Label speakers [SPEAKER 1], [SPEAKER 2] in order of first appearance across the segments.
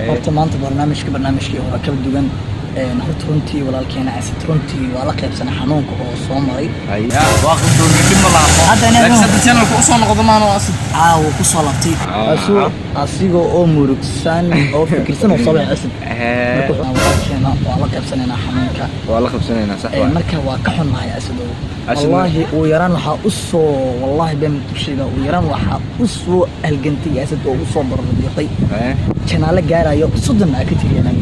[SPEAKER 1] Horta maanta barnaamijka barnaamijkii hore kala duwan. Horta runtii walaalkeena Asad runtii waa la qaybsanay xanuunka oo soo maray.
[SPEAKER 2] Waa qaldoomiye, dhib ma laha.
[SPEAKER 1] Hadda inaad
[SPEAKER 2] Laakiin hadda channelka usoo noqdo maano Asad.
[SPEAKER 1] Caawa ku soo laabtay asigoo oo murugsan oo fikirsan oo soo baxay Asad. Marka walaalkeena waa la qaybsanaynaa xanuunka.
[SPEAKER 3] Waa la qabsanaynaa, sax. Waa
[SPEAKER 1] Marka waa ka xunnahay Asadow.
[SPEAKER 3] Asadna-
[SPEAKER 1] Wallaahi ugu yaraan waxaa u soo, wallaahi been ku sheega, ugu yaraan waxaa u soo halgantay Asad oo u soo barbardiiqay channelo gaarayo 30 aa ka tiriyaan.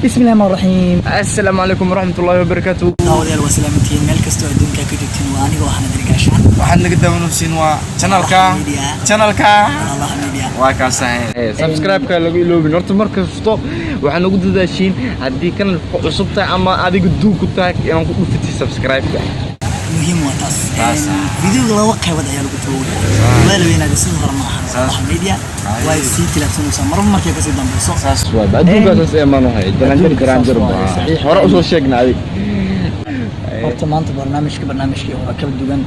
[SPEAKER 1] Bismillahi rahmaan raxiim.
[SPEAKER 3] Assalaamu calaykum waraxmatullaahi wabarakaatu.
[SPEAKER 1] Daawadayaal, waa salaamantihiin meel kastoo adduunka ka joogtiin. Waa anigoo ahna Dirgaashaan.
[SPEAKER 2] Waxaad naga daawanaysiin waa channelka
[SPEAKER 1] Media.
[SPEAKER 2] Channelka
[SPEAKER 1] Walaalaha Media.
[SPEAKER 2] Waa kaas ahay.
[SPEAKER 3] Subscribe-ka lagu iloobin. Horta mar kasto waxaa nagu dadaashiin haddii kanalka ku cusub tahay ama adiga duug ku tahay inaan ku dhufatay subscribe-ka.
[SPEAKER 1] Muhiim waa taas.
[SPEAKER 2] Taas.
[SPEAKER 1] Videoga laba qaybood ayaa lagu tawaya. Waa la weynaada, sidii hore ma ahan. Walaalaha Media way sii tilaabsanaysaa marba markay kasii dambayso.
[SPEAKER 2] Saas.
[SPEAKER 3] Waa adduunkaas saas ee maanu hay jaranjar.
[SPEAKER 1] Adduunka
[SPEAKER 3] Jaranjar.
[SPEAKER 1] saas waaye, saxiix.
[SPEAKER 3] Hore usoo sheegna adig.
[SPEAKER 1] Horta maanta barnaamijka barnaamijkii hore kala duwan.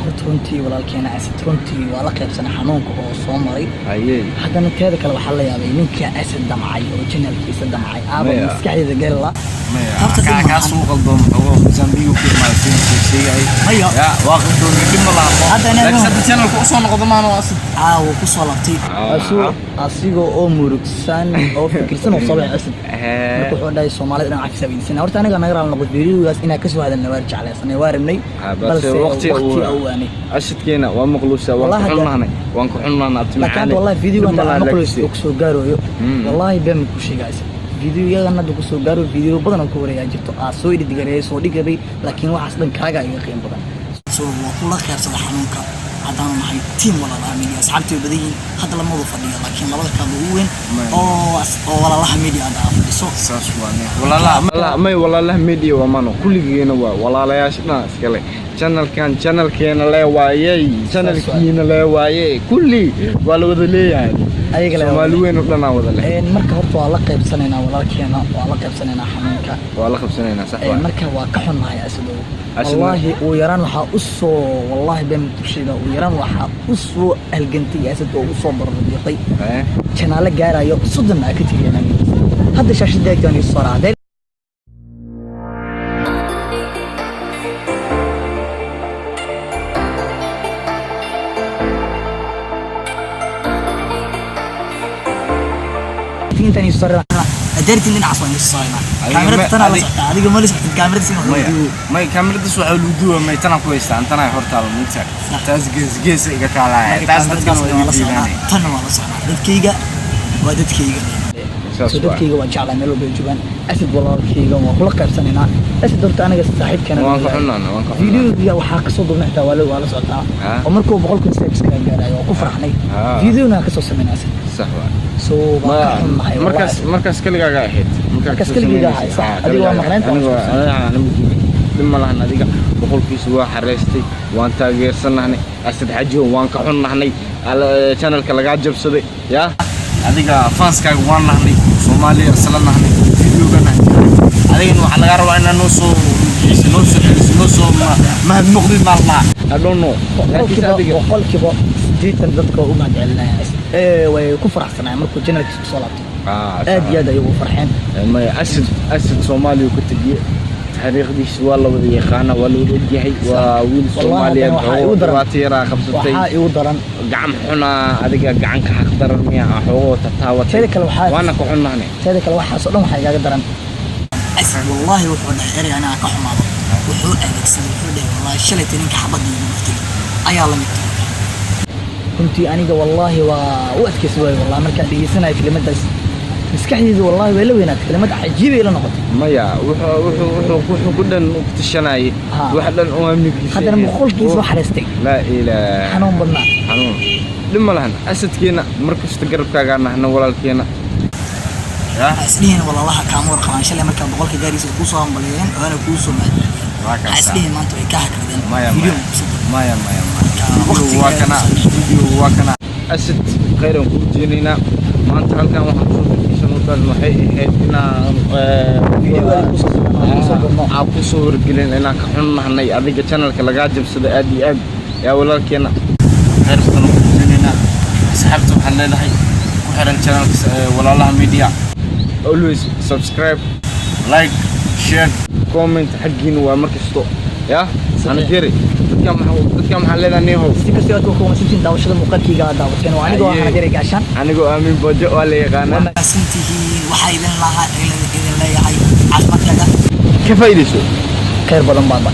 [SPEAKER 1] Horta runtii walaalkeena Asad runtii waa la qaybsanay xanuunka oo soo maray.
[SPEAKER 3] Haye.
[SPEAKER 1] Haddana teeda kale waxaa la yaabay ninka Asad damcay oo channelkiisa damcay aaba
[SPEAKER 3] Maya.
[SPEAKER 1] maskaxdeeda gala.
[SPEAKER 2] Maya.
[SPEAKER 1] Horta dhib ma
[SPEAKER 2] Kaas
[SPEAKER 1] lahan.
[SPEAKER 2] uu qaldoom xogo Mozambique ku imaado sheegay.
[SPEAKER 1] Maya.
[SPEAKER 2] Ya waa qaldoomiye, dhib ma laha.
[SPEAKER 1] Hadda inaad-
[SPEAKER 2] Laakiin hadda channelka usoo noqdo maano Asad.
[SPEAKER 1] Caawa ku soo laabtay asigoo oo murugsan oo fikirsan oo soo baxay Asad. Marka wuxuu dhahay Soomaalida dhan cafis weydiisana. Horta aniga naga raali noqdo, videogaas inaa kasoo hadalna waa jeclaysanay, waa rabnay,
[SPEAKER 3] balse waqti
[SPEAKER 1] waqti uu aanay.
[SPEAKER 3] Asadkeena waa maqluusa, waan
[SPEAKER 1] Wallahi
[SPEAKER 3] ku
[SPEAKER 1] hadda-
[SPEAKER 3] xunnahnay, waan ku xunnahnay abti.
[SPEAKER 1] Laakiin hadda wallahi videogan hadda maqluus oo kusoo gaarayo. Wallahi been ku sheegaysa, videoyadan hadda kusoo gaaro, video badan oo ku wareegaa jirto aa soo edit gareeyay, soo dhigabay, laakiin waxaas dhan kaaga iga qiimo badan. So waa kula qaybsada xanuunka haddaanu nahay team Walaalaha Media. Asxaabtii way badan yihiin, hadda lama wada fadhiyo, laakiin labada kaaba ugu weyn oo Walaalaha Media hadda aa fadhiso.
[SPEAKER 2] Saas waa ne walaalaha.
[SPEAKER 3] May, Walaalaha Media waa mano kulligeena, waa walaalayaasha dhan iskale channelkan. Channelkeena lee waayey, channelkiina lee waaye, kulli waa la wada leeyahay.
[SPEAKER 1] Ayaga lee.
[SPEAKER 3] Soomaali weyn oo dhan aa wada leh.
[SPEAKER 1] Marka horta waa la qaybsanaynaa walaalkeena, waa la qaybsanaynaa xanuunka.
[SPEAKER 3] Waa la qabsanaynaa, sax. Waa
[SPEAKER 1] Marka waa ka xunnahay Asadow.
[SPEAKER 3] Asadna-
[SPEAKER 1] Wallaahi ugu yaraan waxaa u soo, wallaahi been ku sheega, ugu yaraan waxaa u soo halgantay Asad oo u soo barbardiiqay channelo gaarayo 30 aa ka tiriyaan. Hadda shaashada agtaan soo raacday. Intaan soo raacay adeertiin dhinacaas waan soo saarnaa.
[SPEAKER 2] Adiga
[SPEAKER 1] Kaamirada tanaa la
[SPEAKER 2] adig-
[SPEAKER 1] socota. Adiga ma la socotid kaamirada si wax
[SPEAKER 2] Maya.
[SPEAKER 1] lagu duubo.
[SPEAKER 2] May, kaamiradaas waxaa lagu duuba may tanaan ku haystaa, tanaa hortaalo mugta.
[SPEAKER 1] Sax.
[SPEAKER 2] Taas gees gees iga taalaya.
[SPEAKER 1] Marka
[SPEAKER 2] Taas dadkan
[SPEAKER 1] kaamiradaas
[SPEAKER 2] waa
[SPEAKER 1] waa
[SPEAKER 2] iga
[SPEAKER 1] la socnaa,
[SPEAKER 2] jiidanaya.
[SPEAKER 1] tanna waa la socnaa. Dadkayga waa dadkayga.
[SPEAKER 3] Saas
[SPEAKER 1] So
[SPEAKER 3] waa.
[SPEAKER 1] dadkayga waan jeclahay meel walba ay joogaan. Asad walaalkayga waan kula qaybsanaynaa. Asad horta aniga saaxiibkeena
[SPEAKER 3] Waan ka xunnaana, waan ka xunnaana.
[SPEAKER 1] Videoga waxaa kasoo duubnay xitaa waa la socotaa
[SPEAKER 3] Ah.
[SPEAKER 1] oo markuu 100,000 subscribe gaarayo waa ku farxnay.
[SPEAKER 3] Ah.
[SPEAKER 1] Videona kasoo sameynay Asad.
[SPEAKER 3] Sax waa.
[SPEAKER 1] So waan ka xunnahay
[SPEAKER 3] Markaas
[SPEAKER 1] wallahi.
[SPEAKER 3] Markaas keligaaga ahayd.
[SPEAKER 1] Markaas keligayga ahay, sax. Adiga waa maqnaynta, waan
[SPEAKER 3] aniga
[SPEAKER 1] isku
[SPEAKER 3] aniga joogay. Dhib ma lahan, adiga 100-kiisa waa xareystay, waan taageersanahnay. Asad Xajiyo waan ka xunnahnay channelka lagaa jabsaday yaa.
[SPEAKER 2] Adiga fanskaaga waan nahnay, Soomaaliya isla nahnay, videogana adigana waxaa lagaa rabaa inaad noo soo mujiso, noo soo celiso, noo soo mahadnoqdid maalmaha.
[SPEAKER 3] I don't know, laakiinse
[SPEAKER 1] 80%
[SPEAKER 3] adiga
[SPEAKER 1] 80% dadka waa u mahad celinaya. Way ku faraxsanayaan markuu channelkiisa kusoo laabtay. Aad iyo aad ayay ugu farxeen.
[SPEAKER 3] Maya, Asad Soomaaliya ka tegiye, taariikhdiisa waa la wada yaqaana, waa la wada ogyahay, waa wiil
[SPEAKER 1] Wallahi
[SPEAKER 3] Soomaaliyeed
[SPEAKER 1] haddana waxaa
[SPEAKER 3] oo
[SPEAKER 1] igu daran-
[SPEAKER 3] dhibaato yaraa qabsatay.
[SPEAKER 1] Waxaa igu daran
[SPEAKER 3] Gacan xunaa, adiga gacanka xaq daran miya xoogoo tataawatay.
[SPEAKER 1] Teeda kale waxaa-
[SPEAKER 3] Waana ka xunnahnay.
[SPEAKER 1] Teeda kale waxaasoo dhan waxaa igaaga daran. Asad wallaahi wuxuu dhahay erey aniga ka xumaado wuxuu adeegsaday. Wuxuu dhahay wallaahi shalayta ninka xabadda igu dhuftay ayaa la mid tahay. Runtii aniga wallaahi waa u adkaysi waayo. Wallahi markaan dhegeysanayo kelimadaas maskaxdayda wallaahi way la weynaatay. Kelimad cajiibay la noqotay.
[SPEAKER 3] Maya, wuxuu ku dhan u tashanayay wax dhan oo amnigiisa
[SPEAKER 1] Haddana
[SPEAKER 3] ahayd.
[SPEAKER 1] 100-kiisa wax xareystay.
[SPEAKER 3] Laa ilaaha.
[SPEAKER 1] Xanuun badnaa.
[SPEAKER 3] Xanuun dhib ma lahan. Asadkeena mar kasta garabkaagaa nahna, walaalkeena.
[SPEAKER 1] Ha isdhihin walaalaha kaama warqabaan. Shalay markaa 100-ka gaariisa kuu soo hambaleeyeen oona kuu soo mahadceliyeen.
[SPEAKER 2] Waa
[SPEAKER 1] Ha
[SPEAKER 2] kaasa.
[SPEAKER 1] isdhihin maanta way kaa hakradeen.
[SPEAKER 2] Maya,
[SPEAKER 1] Video
[SPEAKER 2] maya.
[SPEAKER 1] kusoo duubay.
[SPEAKER 2] Maya, maya, maya.
[SPEAKER 1] Waqtiga
[SPEAKER 2] Video waa kana, video waa kana.
[SPEAKER 3] Asad khayran kuu jeenaynaa. Maanta halkan waxaan soo fadhiisan u waxay ahayd inaan
[SPEAKER 1] Video kusoo kusoo duubno.
[SPEAKER 3] Aan kusoo wargelin inaan ka xunnahnay adiga channelka lagaa jabsaday aad iyo aad yaa walaalkeena.
[SPEAKER 2] Khayr badan ku rajaynaynaa. Asxaabta waxaan leenahay ku Xiran channelka Walaalaha Media.
[SPEAKER 3] Always subscribe,
[SPEAKER 2] like, share,
[SPEAKER 3] comment xaggiina waa mar kasto ya Hanad Yare. Dadka maxaa leedahay, nihow?
[SPEAKER 1] Si kastoo aad ku kumansantiin daawashada muuqaalkayga aad daawateen, waa anigoo
[SPEAKER 3] Aye.
[SPEAKER 1] Hanad Yare Gaashaan.
[SPEAKER 3] Anigoo Aamin Bojo waa la yaqaanaa.
[SPEAKER 1] Mahadsantihiin. Waxaa idin lahaa, idin leeyahay caafimaadkaaga
[SPEAKER 3] ka faa'iidayso.
[SPEAKER 1] Khayr badan baaba.